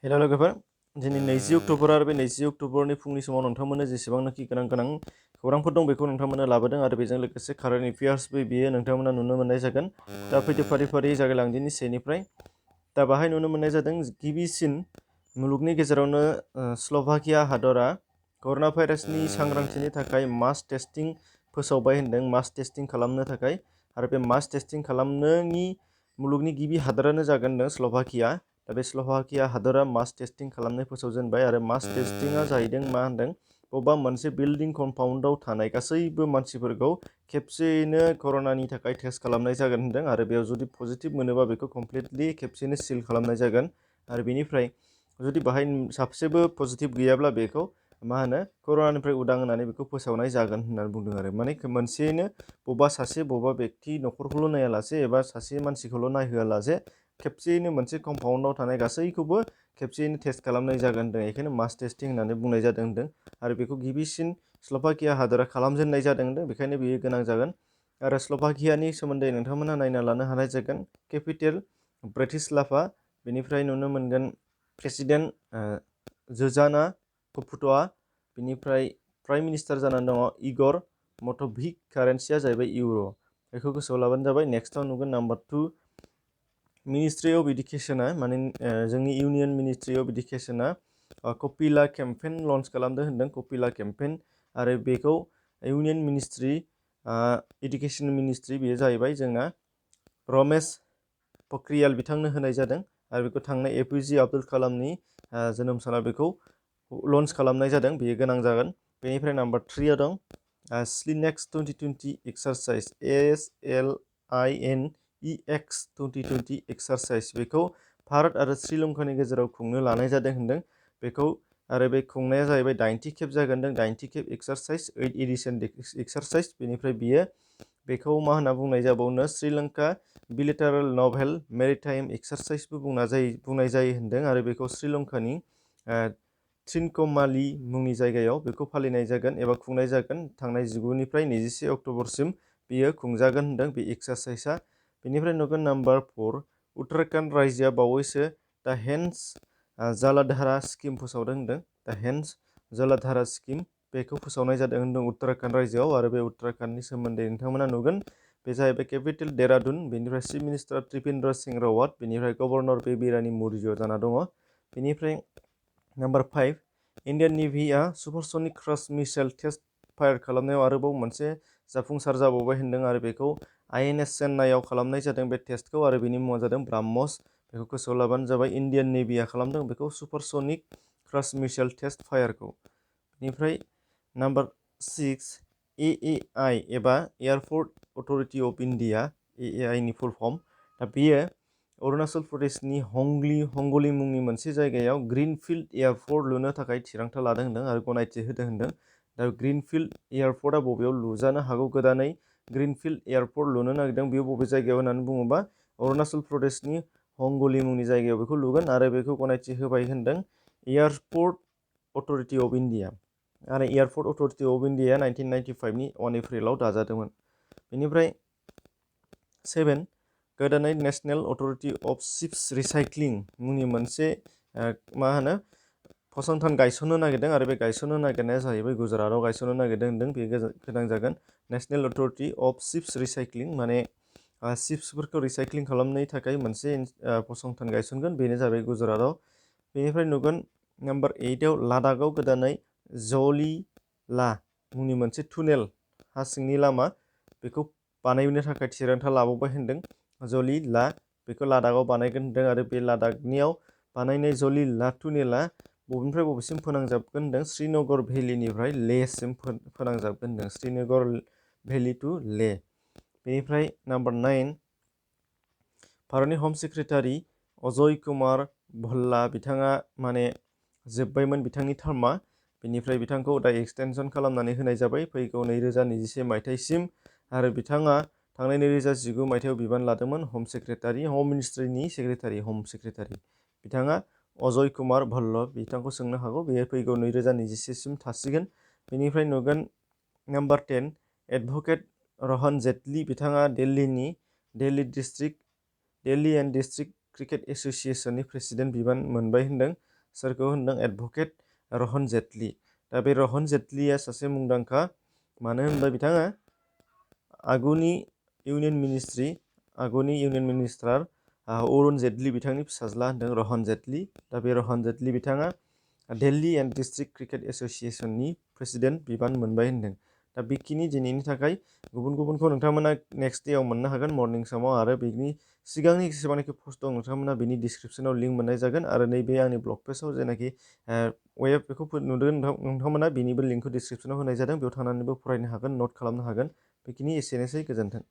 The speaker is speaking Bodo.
हेल' लोगोफोर, दिनै 20 अक्ट'बर आरो बे 20 अक्ट'बरनि फुंनि समाव नोंथांमोननो जेसेबांनाखि गोनां खौरांफोर दं बेखौ नोंथांमोननो लाबोदों आरो बेजों लोगोसे कारेन्ट एफेयार्सबो बियो नोंथांमोना नुनो मोननाय जागोन। दा फैदो फारि फारि जागायलांदिनि सेनिफ्राय। दा बाहाय नुनो मोननाय जादों गिबिसिन मुलुगनि गेजेरावनो स्ल'भाकिया हादरा कर'ना भाइरासनि सांग्रांथिनि थाखाय मास टेस्टिं फोसावबाय होनदों, मास टेस्टिं खालामनो थाखाय। आरो बे मास टेस्टिं खालामनायनि मुलुगनि गिबि हादोरानो जागोन स्ल'भाकिया। दा बे स्ल'भाकिया हादरा मास टेस्टिं खालामनाय फोसावजेनबाय आरो मास टेस्टिंआ जाहैदों मा होनदों, बबेबा मोनसे बिल्डिं कम्पाउन्डआव थानाय गासैबो मानसिफोरखौ खेबसेयैनो कर'नानि थाखाय टेस्ट खालामनाय जागोन होनदों आरो बेयाव जुदि पजिटिभ मोनोबा बेखौ कमप्लिटलि खेबसेयैनो सिल खालामनाय जागोन आरो बेनिफ्राय जुदि बाहाय साबसेबो पजिटिभ गैयाब्ला बेखौ कर'नानिफ्राय उदां होननानै बेखौ फोसावनाय जागोन होननानै बुंदों आरो माने मोनसेयैनो बबेबा व्यक्ति न'खरखौल' नायालासे एबा सासे मानसिखौल' नायहोआलासे खेबसेयैनो मोनसे कम्पाउन्डआव थानाय गासैखौबो खेबसेयैनो टेस्ट खालामनाय जागोन होनदों। बेखायनो मास टेस्टिं होननानै बुंनाय जादों होनदों आरो बेखौ गिबिसिन स्ल'भाकिया हादरा खालामजेननाय जादों होनदों, बेखायनो बेयो गोनां जागोन। आरो स्ल'भाकियानि सोमोन्दै नोंथांमोनहा नायना लानो हानाय जागोन। केपिटेल ब्रेटिस्लाभा, बेनिफ्राय नुनो मोनगोन प्रेसिडेन्ट जोजाना कपुट'आ, बेनिफ्राय प्राइम मिनिस्टार जानानै दङ इगर मट'भिक, कारेन्सिया जाहैबाय इउर'। बेखौ गोसोआव लाबानो जाबाय। नेक्स्टआव नुगोन नाम्बार 2 मिनिस्ट्रि अफ इडुकेसना, माने जोंनि इउनियन मिनिस्ट्रि अफ इडुकेसना कपिला केम्पेइन लन्च खालामदों होनदों, कपिला केम्पेइन। आरो बेखौ इउनियन मिनिस्ट्रि इडुकेसन मिनिस्ट्रि बेयो जाहैबाय जोंना रमेश पक्रियाल बिथांनो होनाय जादों आरो बेखौ थांनाय एपिजे आब्दुल कालामनि जोनोम सानाव बेखौ लन्च खालामनाय जादों, बेयो गोनां जागोन। बेनिफ्राय नाम्बार 3 दं स्लिनेक्स 2020 एक्सारसाइज, SLINEX 2020 एक्सारसाइज। बेखौ भारत आरो श्रीलंकानि गेजेराव खुंनो लानाय जादों होनदों। बेखौ आरो बे खुंनाया जाहैबाय 90 खेब जागोन, 90 खेब एक्सारसाइज, 8 एडिशन एक्सारसाइज। बेनिफ्राय बेखौ मा होनना बुंनाय जाबावनो, श्रीलंका बिलेटारेल नभेल मेरिटाइम एक्सारसाइजबो बुंनाय जायो होनदों आरो बेखौ श्रीलंकानि थ्रिनकमाली मुंनि जायगायाव बेखौ फालिनाय जागोन एबा खुंनाय जागोन। थांनाय 19निफ्राय 21 अक्ट'बरसिम बियो खुंजागोन होनदों बे एक्सारसाइजआ। बेनिफ्राय नुगोन नाम्बार 4 उत्तराखन्ड रायजोआ बावैसो दा हेन्स जलधारा स्किम फोसावदों होनदों। दा हेन्स जलधारा स्किम बेखौ फोसावनाय जादों होनदों उत्तराखन्ड रायजोआव आरो बे उत्तराखन्डनि सोमोन्दै नोंथांमोना नुगोन। बे जाहैबाय केपिटेल देहरादुन, बेनिफ्राय चिफ मिनिस्टार त्रिपेन्द्र सिंह रावत, बेनिफ्राय गभर्नर बेबी मुर्जिआ जाना दङ। बेनिफ्राय number 5 Indian नेभिआ सुपारसनिक crush missile test fire खालामनायाव आरोबाव मोनसे जाफुंसार जाबावबाय होनदों आरो बेखौ INS चेन्नाइआव खालामनाय जादों बे टेस्टखौ आरो बेनि मुङा जादों ब्राह्मस। बेखौ गोसोआव लाबानो जाबाय। इन्डियान नेभिआ खालामदों बेखौ सुपारसनिक क्रास मिसाइल टेस्ट फायारखौ। बेनिफ्राय नाम्बार 6 AAI एबा airport authority of India, AAI नि फुल फर्म। दा बेयो अरुणाचल प्रदेशनि हंगली मुंनि मोनसे जायगायाव ग्रीनफिल्ड एयारपर्ट लुनो थाखाय थिरांथा लादों होनदों आरो गनायथि होदों होनदों। दा ग्रीनफिल्ड एयारपर्टआ बबेयाव लुजानो हागौ? गोदानै ग्रीनफिल्ड एयारपर्ट लुनो नागिरदों, बेयो बबे जायगायाव होननानै बुङोबा अरुणाचल प्रदेशनि हंगली मुंनि जायगायाव बेखौ लुगोन आरो बेखौ गनायथि होबाय होनदों एयारपर्ट अथरिटि अफ इन्डिया। आरो एयारपर्ट अथरिटि अफ इन्डियाया 1995नि 1 एप्रिलाव दाजादोंमोन। बेनिफ्राय 7 गोदानै national authority of chips recycling मुंनि मोनसे फसंथान गायसननो नागिरदों आरो बे गायसननो नागिरनाया जाहैबाय गुजरातआव गायसननो नागिरदों होनदों। बे गोनां जागोन national authority of chips recycling, माने चिप्सफोरखौ रिसाइक्लिं खालामनायनि थाखाय मोनसे फसंथान गायसनगोन, बेनो जाबाय गुजरातआव। बेनिफ्राय नुगोन नाम्बार 8आव लादाखआव गोदानै जलिला मुंनि मोनसे टुनेल, हा सिंनि लामा, बेखौ बानायनो थाखाय थिरांथा लाबावबाय होनदों। जलिला बेखौ लादाखआव बानायगोन होनदों आरो बे लादाखनियाव बानायनाय जलिला टुनेला बबेनिफ्राय बबेसिम फोनांजाबगोन होनदों, श्रीनगर भेलिनिफ्राय लेहसिम फोनांजाबगोन होनदों, श्रीनगर भेलि टु लेह। बेनिफ्राय नाम्बार 9 भारतनि हम सेक्रेटारि अजय कुमार भल्ला, बिथाङा जोब्बायमोन बिथांनि टार्मआ। बेनिफ्राय बिथांखौ दा एक्सटेनसन खालामनानै होनाय जाबाय फैगौ 2021 मायथाइसिम आरो बिथाङा थांनाय 2019 मायथाइयाव बिबान लादोंमोन हम सेक्रेटारि, हम मिनिस्ट्रिनि सेक्रेटारि, हम सेक्रेटारि। बिथाङा अजय कुमार भल्ल, बिथांखौ सोंनो हागौ, बेयो फैगौ 2021सिम थासिगोन। बेनिफ्राय नुगोन नाम्बार 10 एडभकेट रहन जेटलि, बिथाङा दिल्ली एन्ड डिस्ट्रिक्ट क्रिकेट एस'सिएशननि प्रेसिडेन्ट बिबान मोनबाय होनदों सोरखौ होनदों एडभकेट रहन जेटलि। दा बे रहन जेटलिया सासे मुंदांखा, मानो होनबा बिथाङा आगुनि इउनियन मिनिस्टार अरुण जेटलि बिथांनि फिसाज्ला होनदों रहन जेटलि। दा बे रहन जेटलि बिथाङा दिल्ली एन्ड डिस्ट्रिक्ट क्रिकेट एस'सिएशननि प्रेसिडेन्ट बिबान मोनबाय होनदों। दा बेखिनि दिनैनि थाखाय। गुबुन गुबुनखौ नोंथांमोना नेक्स्ट डेआव मोननो हागोन मर्निं समाव, आरो बेनि सिगांनि जेसेबांनाखि पस्ट दं नोंथांमोना बेनि डिसक्रिपसनाव लिंक मोननाय जागोन, आरो नैबे आंनि ब्लग पेजाव जेनाखि वेब बेखौ नुदों नोंथांमोना बेनिबो लिंकखौ डिसक्रिपसनाव होनाय जादों, बेयाव थांनानैबो फरायनो हागोन, नट खालामनो हागोन। बेखिनि एसेनोसै, गोजोन्थों।